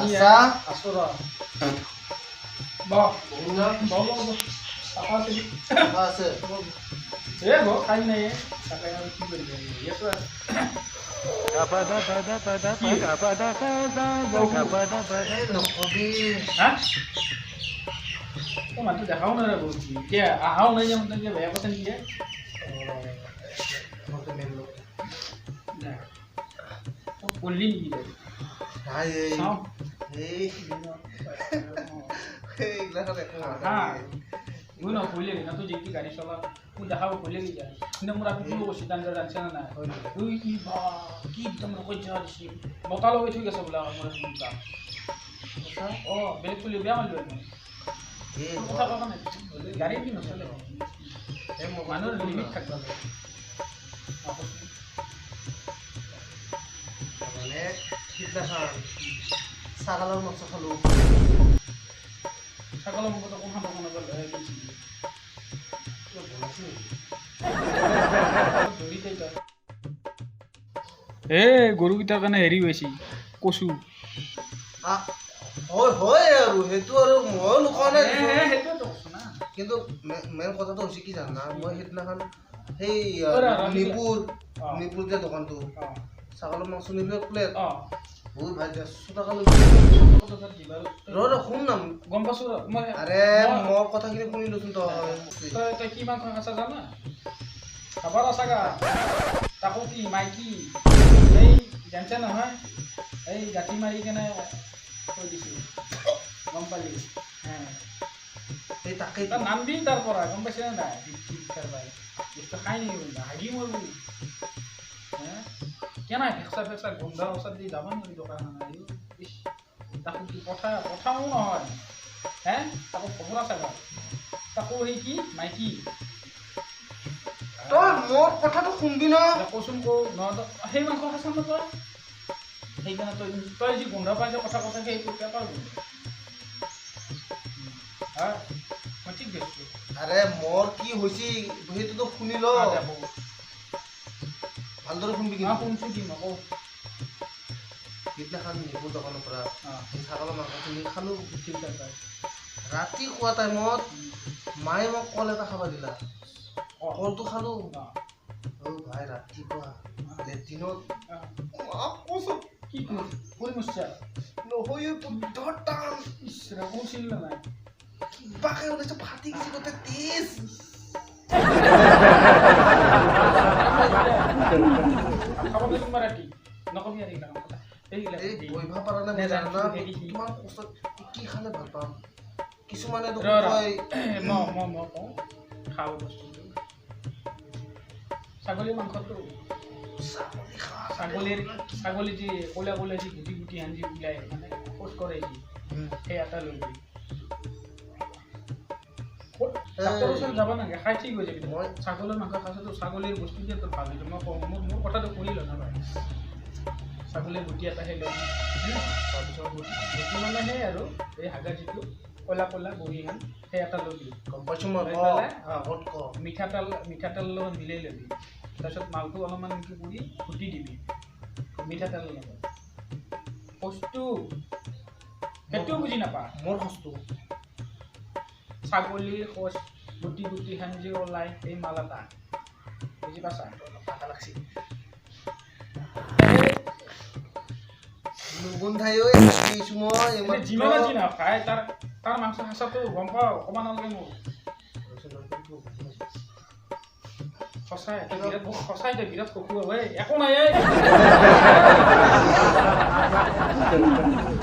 আছা আছো ৰ ব ব ব আছে এ ব খাই নাই তাকে আৰু কি কৰিবি ইয়াতো হা তই মানুহটো দেখাও নাই বহুত এতিয়া আহাও নাই যে মই বেয়া কথা নেকি পঢ়লি নেকি তই নপঢ়িলে না তুই যেটি গাড়ী চলা মোক দেখাব ভয় লাগি যায়। কিন্তু মোৰ আপি কৈছে তান জানছে না নাই তুই কি বা কি একদম ৰকজ্জা দিছি বতাহ লগাই থৈ গৈছে বোলে মোৰ দুটা অ বেলেগ চলি বেয়া মাৰিলো কথা ক'ব নাই গাড়ী কি নচলে মানুহৰ লিমিট থাকিব লাগে। মানে সিদিনাখন ছাগলৰ মাংস খালোঁ। ছাগলৰ মাংসটো কোনখন দোকানৰ পৰা লৈ কিনিছিলি? এ গৰুকেইটাৰ কাৰণে হেৰি হৈছে কচু। হয় হয় আৰু সেইটো আৰু ময়ো নোখোৱা নাই কিন্তু মেইন কথাটো হৈছে কি জানা, মই সেইদিনাখন সেই নিপুৰ নিপুৰ যে দোকানটো ছাগলৰ মাংস নিলো এক প্লেট বহুত ভাই 150 টকা লৈ ৰ ৰ শুন না গম পাইছো মই। আৰে মোৰ কথাখিনি শুনি লচোন তই। তই কি মাংস খাইছা জানা? খাবাৰ আছাগা তাকো কি মাইকী এই জানছে নহয় এই গাঁঠি মাৰি কেনে থৈ দিছো গম পালি? এই তাকেই তই নামবি তাৰ পৰা গম পাইছে নে নাই? বস্তু খাই নেকি কোনোবা হাগি মৰবি কেনাই ফেকচা ফেকচা গোন্ধ ওচৰত দি যাব নোৱাৰি দোকানখন। তাকো কি পঠা পঠাও নহয় হে তাকো খবৰ আছে তাকো সেই কি মাইকী। তই মোৰ কথাটো শুনবি ন? কচোন কৌ নহয় সেই মাংস খাইছ ন তই? সেইকাৰণে তই তই যি গোন্ধ পাইছ কথা কথা সেইটো পেপাৰ গোন্ধ হা মই ঠিক দেখিছোঁ। আৰে মোৰ কি হৈছে সেইটোতো শুনি ল ভালদৰে শুনবি কিন্তু। শুনছো কি মই কওঁ। সিদিনাখন নিপুৰ দোকানৰ পৰা সেই ছাগলৰ মাংসখিনি খালোঁ। ৰাতি খোৱা টাইমত মায়ে মোক কল এটা খাব দিলা, কলটো খালোঁ। অ' ভাই ৰাতিপুৱা লেট্ৰিনত কি নহয় বৈদ্য টান নাই কিবাকে ওলাইছে ফাটি গৈছে গোটেই তেজ। কিমান কষ্ট কি খালে ভাল পাম কিছুমানে খাওঁ বস্তুটো ছাগলীৰ মাংসটো ছাগলীৰ ছাগলী যি ক'লা ক'লা যি গুটি গুটি হান যি ওলাই মানে শৌচ কৰে যি সেই এটা লৈ যাবি ডাক্তৰৰ ওচৰত যাব নালাগে খাই ঠিক হৈ যাবি। মই ছাগলীৰ মাংস খাইছোঁ ছাগলীৰ বস্তু দিয়ে তোৰ ভাল হৈছে। মই কওঁ মোৰ কথাটো শুনি ল নাপায়। ছাগলীৰ গুটি এটা সেই ল'বি তাৰপিছত গুটি মানে সেই আৰু এই হাগা যিটো ক'লা ক'লা বহীখন সেই এটা ল'বি গম পাইছোঁ মই মিঠাতেল মিঠাতেলৰ লগত মিলাই ল'বি। তাৰপিছত মালটো অলপমান কি কৰি ফুটি দিবি মিঠাতেলৰ লগত। বস্তু সেইটোও বুজি নাপা মোৰ বস্তু ছাগলীৰ শৌচ গুটি গুটি খান যি ওলাই এই মাল এটা বুজি পাইছা? লাগছি যিমানে যি নহওক খাই তাৰ তাৰ মাংস খাইছাটো গম পাওঁ ক'ব নালাগে মোক। সঁচাই বিৰাট সঁচাই বিৰাট ককু একো নাই।